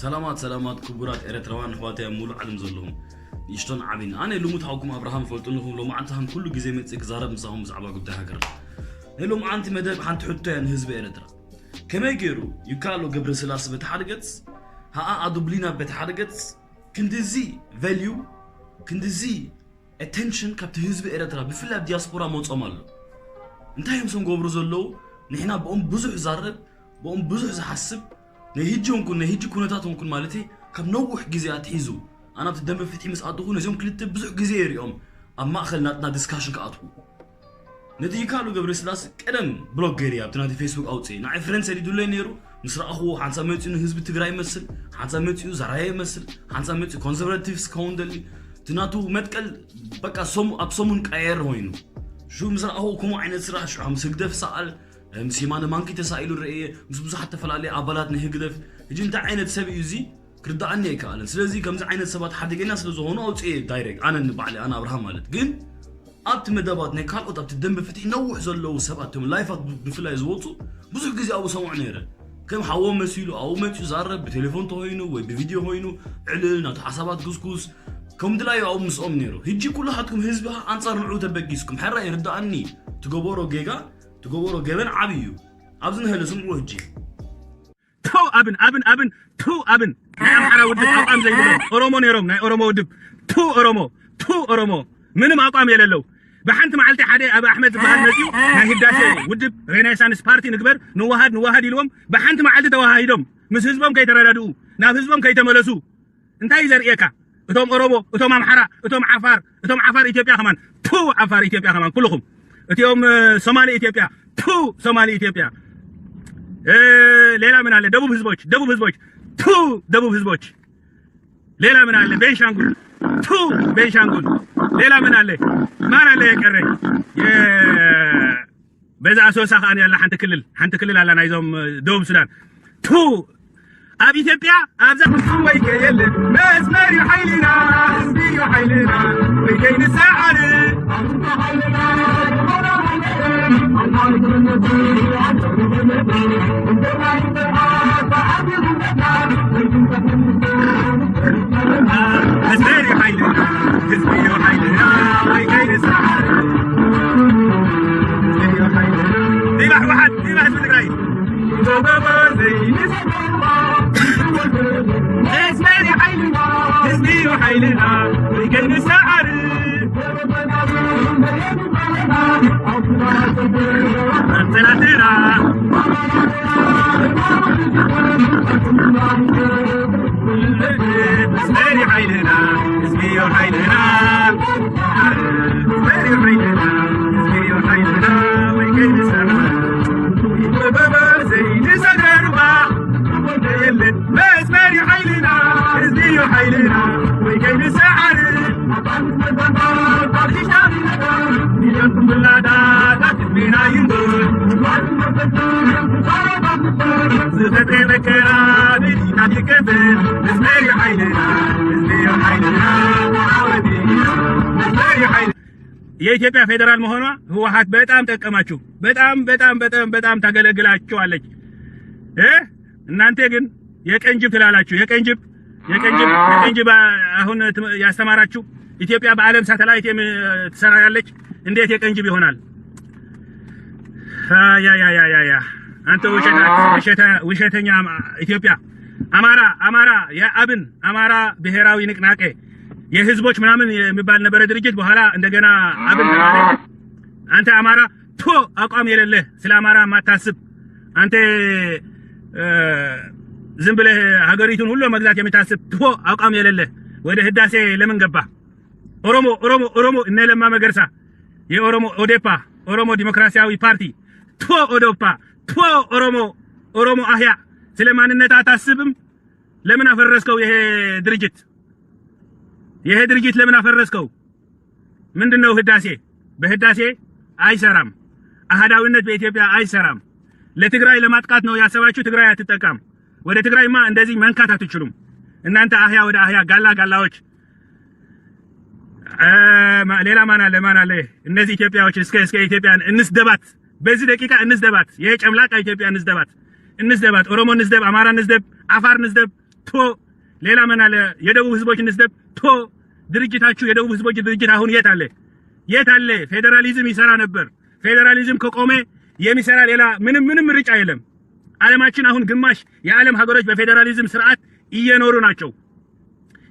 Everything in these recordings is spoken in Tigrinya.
ሰላማት ሰላማት ክቡራት ኤረትራውያን ኣሕዋተይ ኣብ ሙሉእ ዓለም ዘለኹም ንእሽቶን ዓብይን፣ ኣነ ልሙድ ሓውኩም ኣብርሃም ፈልጡኒ ኢኹም። ሎማዓንቲ ከም ኩሉ ግዜ መጽእ ክዛረብ ምሳኹም ብዛዕባ ጉዳይ ሃገር። ናይ ሎማዓንቲ መደብ ሓንቲ ሕቶ እያ ንህዝቢ ኤረትራ። ከመይ ገይሩ ይካኣሎ ገብረስላሰ በቲ ሓደ ገጽ፣ ሃኣ ኣዱብሊና በቲ ሓደ ገጽ ክንድዚ ቨልዩ፣ ክንድዚ ኣቴንሽን ካብቲ ህዝቢ ኤረትራ ብፍላይ ኣብ ዲያስፖራ መጾም ኣሎ። እንታይ እዮም ሶም ገብሩ ዘለዉ? ንሕና ብኦም ብዙሕ ዛረብ፣ ብኦም ብዙሕ ዝሓስብ፣ ናይ ህጂ ውን ኩን ናይ ህጂ ኩነታት ውን ኩን ማለት ካብ ነውሕ ግዜ ኣትሒዙ ኣነ ኣብቲ ደንበ ፍትሒ ምስ ኣትኹ ነዚኦም ክልተ ብዙሕ ግዜ ይሪኦም ኣብ ማእኸል ናትና ዲስካሽን ክኣትዉ። ነቲ ይካሉ ገብረስላስ ቀደም ብሎክ ገይሪ ኣብቲ ናቲ ፌስቡክ ኣውፅእ ንዓይ ፍረንድ ሰዲዱለይ ነይሩ። ምስ ረኣኽዎ ሓንሳብ መፂኡ ንህዝቢ ትግራይ ይመስል፣ ሓንሳብ መፂኡ ዘራየ ይመስል፣ ሓንሳብ መፂኡ ኮንሰርቫቲቭስ ክኸውን ደሊ እቲ ናቱ መትቀል በቃ ኣብ ሰሙን ቀየር ኮይኑ ሹ ምስ ረኣኽዎ ከምኡ ዓይነት ስራሕ ሽዑ ምስ ህግደፍ ሰኣል ምስ የማነ ማንኪ ተሳኢሉ ርእየ ምስ ብዙሓት ተፈላለየ ኣባላት ናይ ህግደፍ። ሕጂ እንታይ ዓይነት ሰብ እዩ እዚ ክርዳኣኒ ኣይከኣለን። ስለዚ ከምዚ ዓይነት ሰባት ሓደገኛ ስለ ዝኾኑ ኣውፅኤ ዳይሬክት ኣነ ንባዕለ ኣነ ኣብርሃም ማለት ግን ኣብቲ መደባት ናይ ካልኦት ኣብቲ ደንበ ፍትሒ ነውሕ ዘለዉ ሰባት እቶም ላይፋት ብፍላይ ዝወፁ ብዙሕ ግዜ ኣብኡ ሰምዑ ነይረ። ከም ሓዎም መሲሉ ኣብኡ መፅኡ ዛረብ ብቴሌፎን ተኮይኑ ወይ ብቪድዮ ኮይኑ ዕልል ናቱ ሓሳባት ጉስጉስ ከም ድላዩ ኣብኡ ምስኦም ነይሩ። ሕጂ ኩላሃትኩም ህዝቢ ኣንፃር ንዑ ተበጊስኩም ሕራይ ርዳኣኒ ትገበሮ ጌጋ ትገበሮ ገበን ዓብይ እዩ። ኣብዚ ንሀለ ስምዕዎ ሕጂ። ቱ ኣብን ኣብን ኣብን ቱ ኣብን ናይ ኣምሓራ ውድብ ኣቋም ዘይብሎም ኦሮሞ ነይሮም ናይ ኦሮሞ ውድብ ቱ ኦሮሞ ቱ ኦሮሞ ምንም ኣቋም የለለው። ብሓንቲ መዓልቲ ሓደ ኣብ ኣሕመድ ዝበሃል መፅዩ ናይ ህዳሴ ውድብ ሬኔሳንስ ፓርቲ ንግበር ንዋሃድ ንዋሃድ ኢልዎም ብሓንቲ መዓልቲ ተዋሃሂዶም ምስ ህዝቦም ከይተረዳድኡ ናብ ህዝቦም ከይተመለሱ እንታይ እዩ ዘርእየካ? እቶም ኦሮሞ፣ እቶም ኣምሓራ፣ እቶም ዓፋር፣ እቶም ዓፋር ኢትዮጵያ ከማን ቱ ዓፋር ኢትዮጵያ ከማን ኩልኹም እቲኦም ሶማሊ ኢትዮጵያ ቱ ሶማሊ ኢትዮጵያ ሌላ ምን አለ? ደቡብ ህዝቦች፣ ደቡብ ህዝቦች ቱ ደቡብ ህዝቦች ሌላ ምን አለ? ቤንሻንጉል ቱ ቤንሻንጉል ሌላ ምን አለ? ማን አለ የቀረ? በዛ ኣሶሳ ከኣ ያላ ሓንቲ ክልል ሓንቲ ክልል ኣላ ናይዞም ደቡብ ሱዳን ቱ ኣብ ኢትዮጵያ ኣብዛ ፍጹም ወይ ከየለ መስመር እዩ ሓይልና ህዝቢ እዩ ሓይልና ወይ ከይንሰዓር መስመር እዩ ሓይልና ህዝቢ እዩ ሓይልና ወይ ከይንሰዓር ቪቫ ህወሓት ቪቫ ህዝቢ ትግራይ የኢትዮጵያ ፌዴራል መሆኗ ህወሓት በጣም ጠቀማችሁ። በጣም በጣም በጣም በጣም ታገለግላችኋለች። እ እናንተ ግን የቀንጅብ ትላላችሁ። የቀንጅብ የቀንጅብ የቀንጅብ አሁን ያስተማራችሁ ኢትዮጵያ በዓለም ሳተላይት ትሰራ ያለች እንዴት የቀንጅብ ይሆናል? ያ ያ ያ ያ አንተ ውሸታ ውሸታ ውሸተኛ ኢትዮጵያ አማራ አማራ የአብን አማራ ብሔራዊ ንቅናቄ የህዝቦች ምናምን የሚባል ነበረ ድርጅት በኋላ እንደገና አብን ተባለ። አንተ አማራ ቶ አቋም የሌለህ ስለ አማራ የማታስብ አንተ ዝም ብለህ ሀገሪቱን ሁሉ መግዛት የምታስብ ቶ አቋም የሌለህ ወደ ህዳሴ ለምን ገባ? ኦሮሞ ኦሮሞ ኦሮሞ እነ ለማ መገርሳ የኦሮሞ ኦዴፓ ኦሮሞ ዲሞክራሲያዊ ፓርቲ ቶ ኦዴፓ ቶ ኦሮሞ ኦሮሞ አህያ ስለ ማንነት አታስብም? ለምን አፈረስከው? ይሄ ድርጅት ይሄ ድርጅት ለምን አፈረስከው? ምንድነው ህዳሴ? በህዳሴ አይሰራም። አህዳዊነት በኢትዮጵያ አይሰራም። ለትግራይ ለማጥቃት ነው ያሰባችሁ። ትግራይ አትጠቃም። ወደ ትግራይማ እንደዚህ መንካት አትችሉም እናንተ አህያ ወደ አህያ ጋላ ጋላዎች። ሌላ ማን አለ? ማን አለ? እነዚህ ኢትዮጵያዎች እስከ እስከ ኢትዮጵያን እንስደባት። በዚህ ደቂቃ እንስደባት። ይሄ ጨምላቃ ኢትዮጵያ እንስደባት። እንስደባት። ኦሮሞ እንስደብ፣ አማራ እንስደብ፣ አፋር እንስደብ። ቶ ሌላ መን አለ? የደቡብ ህዝቦች እንስደብ። ቶ ድርጅታችሁ፣ የደቡብ ህዝቦች ድርጅት አሁን የት አለ? የት አለ? ፌዴራሊዝም ይሰራ ነበር። ፌዴራሊዝም ከቆመ የሚሰራ ሌላ ምንም ምንም ምርጫ የለም። ዓለማችን አሁን ግማሽ የዓለም ሀገሮች በፌዴራሊዝም ስርዓት እየኖሩ ናቸው።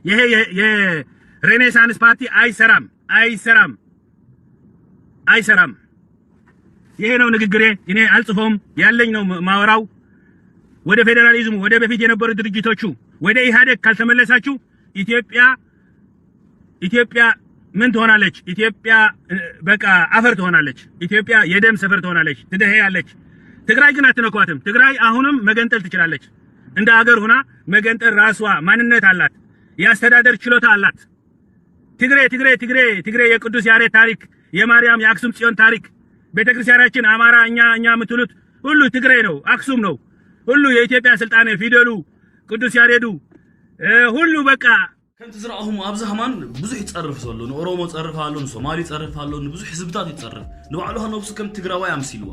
ይሄ የሬኔሳንስ ፓርቲ አይሰራም፣ አይሰራም፣ አይሰራም። ይሄ ነው ንግግሬ። እኔ አልጽፎም፣ ያለኝ ነው ማወራው። ወደ ፌዴራሊዝሙ፣ ወደ በፊት የነበሩ ድርጅቶቹ፣ ወደ ኢህአዴግ ካልተመለሳችሁ ኢትዮጵያ ኢትዮጵያ ምን ትሆናለች? ኢትዮጵያ በቃ አፈር ትሆናለች። ኢትዮጵያ የደም ሰፈር ትሆናለች፣ ትደሄያለች። ትግራይ ግን አትነኳትም። ትግራይ አሁንም መገንጠል ትችላለች። እንደ አገር ሆና መገንጠል ራሷ ማንነት አላት፣ የአስተዳደር ችሎታ አላት። ትግሬ ትግሬ ትግሬ ትግሬ የቅዱስ ያሬድ ታሪክ፣ የማርያም የአክሱም ጽዮን ታሪክ፣ ቤተክርስቲያናችን አማራ፣ እኛ እኛ የምትሉት ሁሉ ትግሬ ነው፣ አክሱም ነው። ሁሉ የኢትዮጵያ ስልጣኔ፣ ፊደሉ፣ ቅዱስ ያሬዱ፣ ሁሉ በቃ። ከምቲ ዝረኣኹም ኣብዚ ሃማን ብዙሕ ይጸርፍ ዘሎ፣ ንኦሮሞ ጸርፍ ኣሎ፣ ንሶማሊ ጸርፍ ኣሎ፣ ንብዙሕ ህዝብታት ይጸርፍ። ንባዕሉ ነብሱ ከም ትግራዋይ ኣምሲልዋ።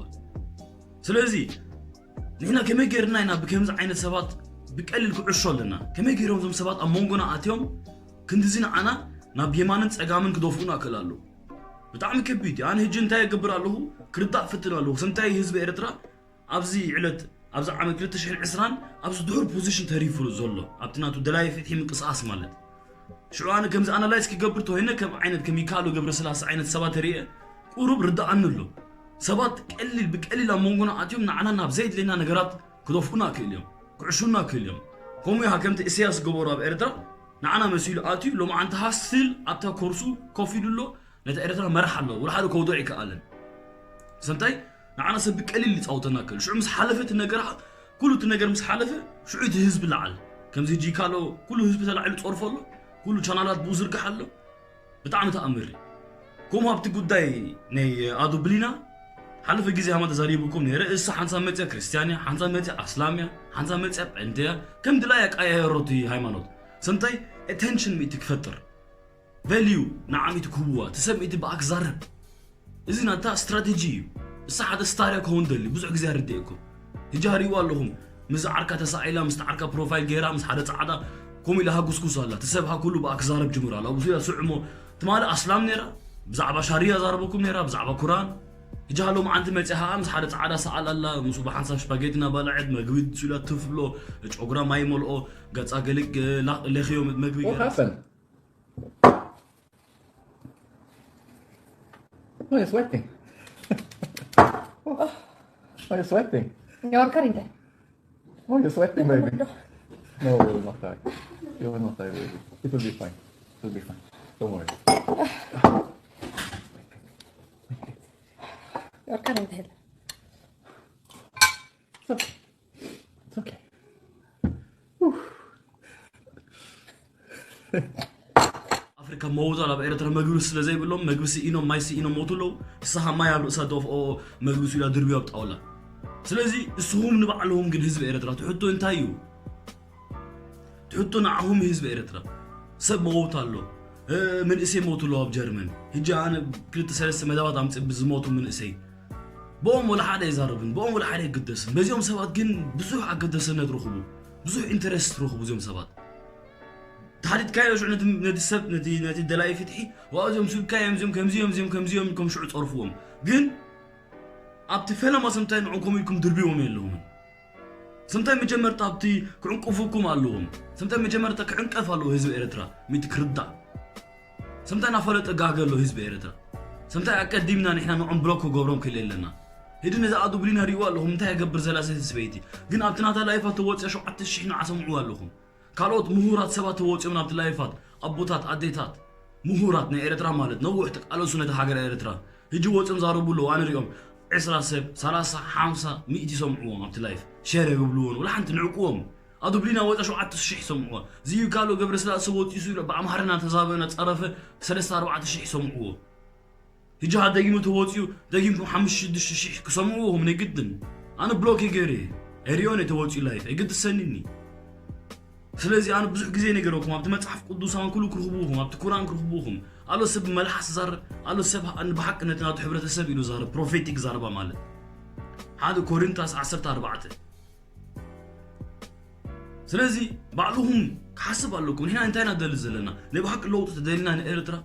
ስለዚ ንሕና ከመይ ጌርና ኢና ብከምዚ ዓይነት ሰባት ብቀሊል ክዕሾ ኣለና? ከመይ ጌሮም እዞም ሰባት ኣብ መንጎና ኣትዮም ክንድዚ ንዓና ናብ የማንን ጸጋምን ክደፍኡና ክእል ኣለዉ? ብጣዕሚ ከቢድ እዩ። ኣነ ህጂ እንታይ እገብር ኣለኹ? ክርዳእ ፍትን ኣለኹ። ስንታይ ህዝቢ ኤርትራ ኣብዚ ዕለት፣ ኣብዚ ዓመት ክልተ ሽሕን ዕስራን ኣብዚ ድሑር ፖዚሽን ተሪፉ ዘሎ፣ ኣብቲ ናቱ ደላይ ፍትሒ ምንቅስቃስ ማለት። ሽዑ ኣነ ከምዚ ኣናላይዝ ክገብር ተኮይነ ከም ዓይነት ከም ይካኣሎ ገብረስላሴ ዓይነት ሰባት ሪኤ ቁሩብ ርዳኣኒ ኣሎ። ሰባት ቀሊል ብቀሊል ኣብ መንጎና ኣትዮም ንዓና ናብ ዘየድለየና ነገራት ክደፍኡና ክእል እዮም፣ ክዕሹና ክእል እዮም። ከምኡ ኢኻ ከምቲ ኢሳያስ ገበሩ ኣብ ኤርትራ ንዓና መሲሉ ኣትዩ ሎማዓንቲ ሃስል ኣብታ ኮርሱ ኮፍ ኢሉ ኣሎ። ነታ ኤርትራ መራሕ ኣሎ፣ ወላ ሓደ ከውድቕ ይከኣልን። ሰምታይ ንዓና ሰብ ብቀሊል ይጻወተና ክእል። ሽዑ ምስ ሓለፈ እቲ ነገር፣ ኩሉ እቲ ነገር ምስ ሓለፈ ሽዑ እቲ ህዝቢ ለዓል። ከምዚ ጂካሎ ኩሉ ህዝቢ ተላዒሉ ጸርፎ ኣሎ፣ ኩሉ ቻናላት ብኡ ዝርግሕ ኣሎ። ብጣዕሚ ተኣምር እዩ። ከምኡ ኣብቲ ጉዳይ ናይ ኣዱ ብሊና ሓለፈ ግዜ ሃማ ተዛሪቡኩም ነይረ። እሳ ሓንሳብ መጽያ ክርስትያን እያ፣ ሓንሳብ መጽያ ኣስላም እያ፣ ሓንሳብ መጽያ ጴንጤ እያ። ከም ድላያ ቀያየሮ እቲ ሃይማኖት። ሰምታይ ኣቴንሽን ምእቲ ክፈጥር ቨልዩ ንዓሚቱ ክህብዋ፣ እቲ ሰብ ምእቲ ብኣ ክዛረብ። እዚ ናታ ስትራቴጂ እዩ። እሳ ሓደ ስታር እያ ክኸውን ደሊ፣ ብዙሕ ግዜ ኣረዲኤኩም። ህጂ ሃሪእዋ ኣለኹም። ምስ ዓርካ ተሳኢላ፣ ምስ ዓርካ ፕሮፋይል ገይራ፣ ምስ ሓደ ጻዕዳ ከምኡ ኢላ ሃጉስኩስ ኣላ። እቲ ሰብ ሃ ኩሉ ብኣ ክዛረብ ጅምር ኣላ። ኣብኡ ኢላ ስዕሞ። ትማሊ ኣስላም ነይራ፣ ብዛዕባ ሻርያ ዛረበኩም ነይራ፣ ብዛዕባ ኩራን። ህጂ ሃ ሎማዓንቲ መጽያ ሃ ምስ ሓደ ጻዕዳ ሰኣል ኣላ፣ ምስኡ ብሓንሳብ ሽፓጌቲ እናበልዐት፣ መግቢ ድሱ ኢላ ትፍሎ፣ ጨጉራ ማይ መልኦ፣ ገጻ ገለ ለ-፣ ለኽዮ መግቢ What ገይራ። Happened? Why are you sweating? Why are you sweating? You're cutting there. Why are you sweating, baby? No, you will not die. You will not die, baby. It will be fine. It will be fine. Don't worry. You're cutting the head. It's okay. It's okay. Whew. ኣፍሪካ መውታ ናብ ኤርትራ መግቢ ስለ ዘይብሎም መግቢ ስኢኖም ማይ ስኢኖም ሞቱ ኣለዉ። ንስኻ ማይ ኣብ ርእሳ ደፍኦ መግቢ ስኢላ ድርብዮ ኣብ ጣውላ። ስለዚ እስኹም ንባዕልኹም ግን ህዝቢ ኤርትራ ትሕቶ እንታይ እዩ? ትሕቶ ንዓኹም ህዝቢ ኤርትራ ሰብ መውት ኣሎ። መንእሰይ ሞቱ ኣለዉ ኣብ ጀርመን። ህጂ ኣነ ክልተ ሰለስተ መዳባት ኣምፅእ ብዝሞቱ መንእሰይ ብኦም ወላ ሓደ ኣይዛረብን፣ ብኦም ወላ ሓደ ኣይግደስን። በዚኦም ሰባት ግን ብዙሕ ኣገደሰነት ረኽቡ፣ ብዙሕ ኢንተረስት ረኽቡ እዚኦም ሰባት። ተሓቲትካዮ ሽዑ ነቲ ሰብ ነቲ ነቲ ደላይ ፍትሒ ዋእዚኦም ስብካ እዮም እዚኦም ከምዚኦም እዚኦም ከምዚኦም ከም ሽዑ ጸርፍዎም። ግን ኣብቲ ፈለማ ሰምታይ ንዑ ከምኡ ኢልኩም ድርብዎም የለኹምን። ሰምታይ መጀመርታ ኣብቲ ክዕንቅፉኩም ኣለዎም። ሰምታይ መጀመርታ ክዕንቀፍ ኣለዎ ህዝቢ ኤርትራ ሚቲ ክርዳእ። ሰምታይ ናፈለጠ ጋገ ኣሎ ህዝቢ ኤርትራ። ሰምታይ ኣቀዲምና ንሕና ንዖም ብሎክ ክገብሮም ክእል ኣለና። ህዲ ነዚ ኣዱ ብሊና ሪእዋ ኣለኹም እንታይ የገብር ዘላ ሰይቲ ሰበይቲ። ግን ኣብቲ ናታ ላይፋት ተወፅያ ሸውዓተ ሽሕ ንዓ ሰምዕዋ ኣለኹም። ካልኦት ምሁራት ሰባት ተወፂኦም ናብቲ ላይፋት ኣቦታት ኣዴታት ምሁራት ናይ ኤርትራ ማለት ነዊሕ ተቃለሱ ነቲ ሃገር ኤርትራ። ህጂ ወፅኦም ዛረቡ ኣለዉ ኣነ ሪኦም ዕስራ ሰብ ሰላሳ ሓምሳ ሚእቲ ሰምዕዎም ኣብቲ ላይፍ ሸር የብልዎን ወላ ሓንቲ ንዕቅዎም። ኣዱ ብሊና ወፃ ሸውዓተ ሽሕ ሰምዕዎ። ዝዩ ካሎ ገብረስላሰ ወፂሱ ኢሉ ብኣምሓርና ተዛበ እናፀረፈ ሰለስተ ኣርባዕተ ሽሕ ሰምዕዎ። ህጂ ሃ ደጊሙ ተወፂኡ ደጊምኩም ሓሙሽተ ሽዱሽተ ሽሕ ክሰምዕዎ ኹም ናይ ግድን። ኣነ ብሎክ ገይረ እየ። ኣይሪኦን እየ ተወፂኡ ላይፍ ኣይግድሰኒኒ። ስለዚ ኣነ ብዙሕ ግዜ ነገረኩም ኣብቲ መፅሓፍ ቅዱሳን ኩሉ ክርኽብኹም ኣብቲ ኩራን ክርኽብኹም ኣሎ ሰብ መልሓስ ዛረብ ኣሎ ሰብ ብሓቂ ነቲ ናቱ ሕብረተሰብ ኢሉ ዛረብ ፕሮፌቲክ ዛረባ ማለት ሓደ ኮሪንታስ ዓሰርተ ኣርባዕተ። ስለዚ ባዕልኹም ክሓስብ ኣለኩም። ንሕና እንታይ ኢና ንደሊ ዘለና? ናይ ብሓቂ ለውጢ ተደሊና ንኤርትራ፣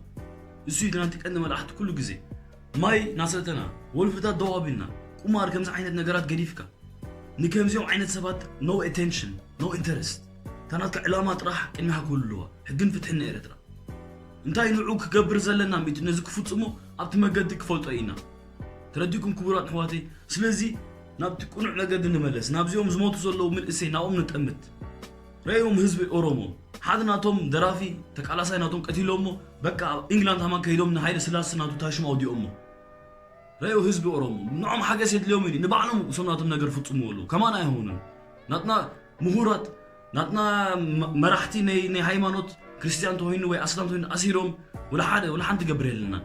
እሱ እዩ ናቲ ቀንዲ መልኣሕቲ። ኩሉ ግዜ ማይ ናሰተና፣ ወልፍታት ደዋቢልና፣ ቁማር፣ ከምዚ ዓይነት ነገራት ገዲፍካ፣ ንከምዚኦም ዓይነት ሰባት no attention, no interest። እታ ናትካ ዕላማ ጥራሕ ቅድሚኻ ክህሉ ኣለዋ፣ ሕግን ፍትሕን ንኤርትራ። እንታይ ንዑ ክገብር ዘለና ሚእቲ ነዚ ክፍጽሞ ኣብቲ መገዲ ክፈልጦ ኢና። ተረዲኩም ክቡራት ኣሕዋተይ? ስለዚ ናብቲ ቅኑዕ መገዲ ንመለስ። ናብዚኦም ዝሞቱ ዘለዉ ምንእሰይ ናብኦም ንጠምት። ረእዮም ህዝቢ ኦሮሞ፣ ሓደ ናቶም ደራፊ ተቃላሳይ ናቶም ቀቲሎሞ፣ በቃ ኣብ ኢንግላንድ ሃማን ከይዶም ንሃይለ ስላሰ ናቱ ታሽም ኣውዲኦሞ። ረእዮ ህዝቢ ኦሮሞ፣ ንዖም ሓገስ የድልዮም እዩ። ንባዕሎም እሶም ናቶም ነገር ፍጽሙ ኣለዉ። ከማን ኣይሆኑን። ናትና ምሁራት፣ ናትና መ-፣ መራሕቲ ናይ፣ ናይ ሃይማኖት ክርስቲያን ተኾይኑ ወይ ኣስላም ተኾይኑ ኣሲሮም፣ ወላ ሓደ፣ ወላ ሓንቲ ገብር የለና።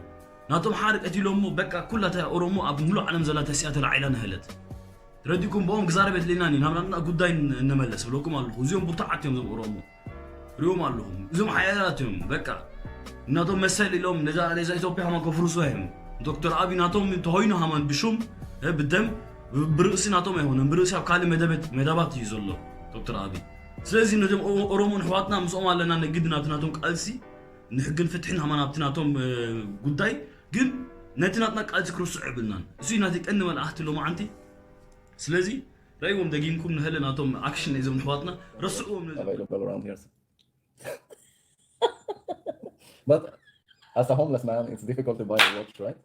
ናቶም ሓደ ቀቲሎሞ፣ በቃ ኩላ እታ ኦሮሞ ኣብ ሙሉእ ዓለም ዘላ ተሲኣ ተላዒላ ንሀለት። ረዲኩም ብኦም ግዛረብ የድልየናን እዩ፣ ናብ ናትና ጉዳይ ን-፣ እንመለስ ብለኩም ኣለኹ። እዚኦም ብርቱዓት እዮም እዞም ኦሮሞ። ሪኦም ኣለኹም። እዞም ሓያላት እዮም፣ በቃ። እናቶም መሰል ኢሎም ነዛ፣ ነዛ ኢትዮጵያ ሃማን ከፍርሱ እዮም። ዶክተር ኣቢ ናቶም ተኾይኑ ሃማን ብሹም፣ እ፣ ብደም፣ ብ-፣ ብርእሲ ናቶም ኣይሆነን። ብርእሲ ኣብ ካልእ መደበት-፣ መደባት እዩ ዘሎ ዶክተር ኣቢ። ስለዚ ነዞም ኦ-፣ ኦሮሞን ኣሕዋትና ምስኦም ኣለና፣ ንግድ ናብቲ ናቶም ቃልሲ ንሕግን ፍትሕን ሃማን ኣብቲ ናቶም፣ እ፣ ጉዳይ፣ ግን ነቲ ናትና ቃልሲ ክርስዑ የብልናን። እሱ እዩ ናተይ ቀንዲ መልኣኽቲ ሎማዓንቲ። ስለዚ ረእይዎም ደጊምኩም ንሀለ ናቶም ኣክሽን ናይዞም ኣሕዋትና ረስዕዎም ነዚ። Available around here. But as a homeless man, it's difficult to buy a watch, right?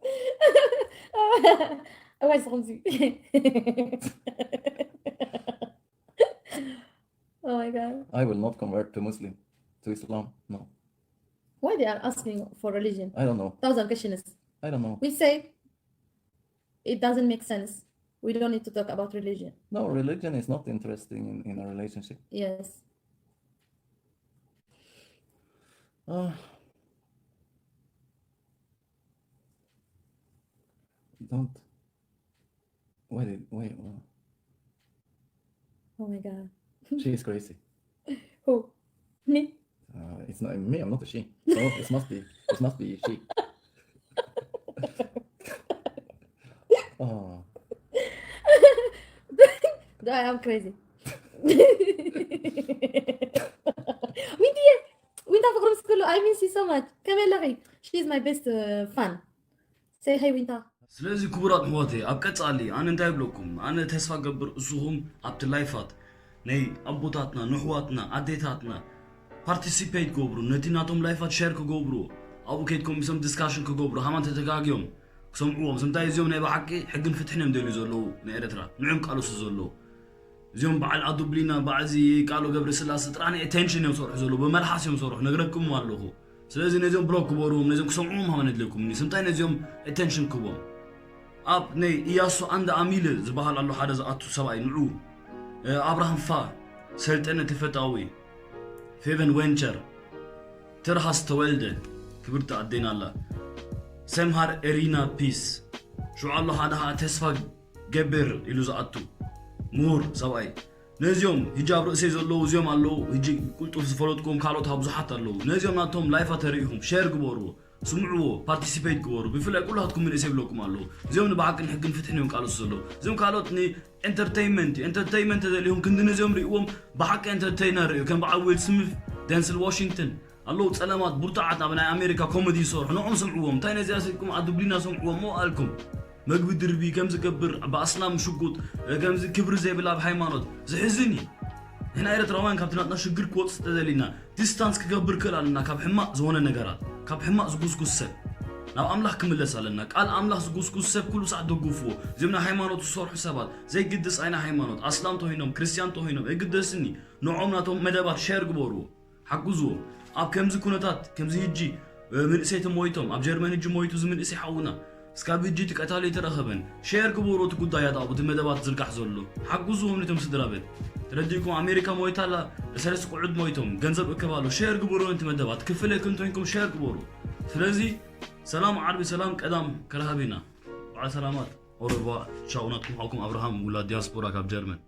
እዋይ ዝኹምዚ። Oh my god. I will not convert to Muslim, to Islam. No. Why they are asking for religion? I don't know. Thousand questions. I don't know. We say it doesn't make sense. We don't need to talk about religion. No, religion is not interesting in, in a relationship. Yes. Uh, don't. Wait, wait. Uh, Oh my god. she is crazy. Who? Me? Uh, it's not me. I'm not a she. So it must be. It must be she. Oh. I am crazy. ዊንታየ፣ ዊንታ ፍቅሪ ምስ ኩሉ I miss you so much. ከመይ ኣለኺ? She is my best uh, fan. Say hi ዊንታ። ስለዚ ክቡራት ኣሕዋተይ፣ ኣብ ቀጻሊ ኣነ እንታይ ይብለኩም? ኣነ ተስፋ ገብር እስኹም ኣብቲ ላይፋት ናይ ኣቦታትና፣ ንሕዋትና፣ ኣዴታትና ፓርቲሲፔት ክገብሩ፣ ነቲ ናቶም ላይፋት ሸር ክገብሩ፣ ኣብኡ ከይድኩም ምስኦም ዲስካሽን ክገብሩ፣ ሃማን ተተጋግዮም ክሰምዕዎም። ስምታይ እዚኦም ናይ ብሓቂ ሕግን ፍትሕን እዮም ደልዩ ዘለዉ ንኤርትራ፣ ንዕም ቃለሱ ዘለዉ። እዚኦም በዓል ኣዱብሊና፣ በዓል እዚ ቃሎ ገብረስላሰ ጥራሕ ናይ ኣቴንሽን እዮም ዝሰርሑ ዘለዉ፣ ብመልሓስ እዮም ዝሰርሑ፣ ነግረኩም ኣለኹ። ስለዚ ነዚኦም ብሎክ ግበሩዎም፣ ነዚኦም ክሰምዕዎም ሃማን የድልየኩም እዩ። ስምታይ ነዚኦም ኣቴንሽን ክቦም። ኣብ ናይ ኢያሱ ኣንድ ኣሚለ ዝበሃል ኣሎ ሓደ ዝኣቱ ሰብኣይ፣ ንዑ፣ እ፣ ኣብርሃም ፋ፣ ሰልጠነ ተፈታዊ፣ ፌቨን ዌንቸር፣ ትርሃስ ተወልደ፣ ክብርቲ ኣዴና ኣላ፣ ሰምሃር ኤሪና ፒስ፣ ሽዑ ኣሎ ሓደ ኸዓ ተስፋ ገቢር ኢሉ ዝኣቱ ምሁር ሰብኣይ። ነዚኦም ህጂ ኣብ ርእሰይ ዘለዉ እዚኦም ኣለዉ፣ ህጂ ቁልጡፍ ዝፈለጥኩም ካልኦት ብዙሓት ኣለዉ። ነዚኦም ናቶም ላይፋ ተሪኢኹም ሸር ግበርዎ፣ ስምዕዎ፣ ፓርቲሲፔት ግበሩ። ብፍላይ ኩላትኩም መንእሰይ ይብለኩም ኣለዉ። እዚኦም ንብሓቂ ንሕግን ፍትሕን እዮም ቃለሱ ዘለዉ። እዚኦም ካልኦት ንኤንተርቴይንመንት እዩ። ኤንተርቴይንመንት ተደልዮም ክንዲ ነዚኦም ርእይዎም ብሓቂ ኤንተርቴይነር እዩ። ከም በዓል ዊል ስሚት፣ ደንስል ዋሽንግተን ኣለዉ ጸለማት ብርቱዓት ኣብ ናይ ኣሜሪካ ኮሜዲ ይሰርሑ። ንዖም ስምዕዎም። እንታይ ነዚኣ ስልኩም ኣዱብሊና ስምዕዎም እሞ ኣልኩም። መግቢ ድርቢ ከም ዝገብር ብኣስላም ሽጉጥ ከምዚ ክብሪ ዘይብላ ኣብ ሃይማኖት ዝሕዝን እዩ። ንሕና ኤርትራውያን ካብቲ ናትና ሽግር ክወፅእ ተደሊና ዲስታንስ ክገብር ክእል ኣለና ካብ ሕማቕ ዝኾነ ነገራት፣ ካብ ሕማቕ ዝጉስጉስ ሰብ ናብ ኣምላኽ ክምለስ ኣለና። ቃል ኣምላኽ ዝጉስጉስ ሰብ ኩሉ ሰዓት ደግፍዎ። እዚኦም ናይ ሃይማኖት ዝሰርሑ ሰባት ዘይግድስ ኣይና ሃይማኖት ኣስላም ተኾይኖም ክርስቲያን ተኾይኖም ኣይግደስኒ። ንዖም ናቶም መደባት ሸር ግበርዎ። ሓግዝዎ። ኣብ ከምዚ ኩነታት ከምዚ ህጂ መንእሰይ ተሞይቶም ኣብ ጀርመን ህጂ ሞይቱ እዚ መንእሰይ ሓውና እስካብ ህጂ እቲ ቀታሊ ኣይተረኸበን። ሸር ግበሩ እቲ ጉዳያት ኣብኡ እቲ መደባት ዝርጋሕ ዘሎ ሓግዝዎም ነቶም ስድራ ቤት። ተረዲእኩም ኣሜሪካ ሞይታ ኣላ ሰለስተ ቆልዑት ሞይቶም ገንዘብ እከብ ኣሎ ሸር ግበሩ ነቲ መደባት ክፍለ ክንቶይንኩም ሸር ግበሩ። ስለዚ ሰላም ዓርቢ ሰላም ቀዳም ከረሃብ ኢና። በዓል ሰላማት ኦረባ ቻው ናትኩም ሓውኩም ኣብርሃም ውላድ ዲያስፖራ ካብ ጀርመን።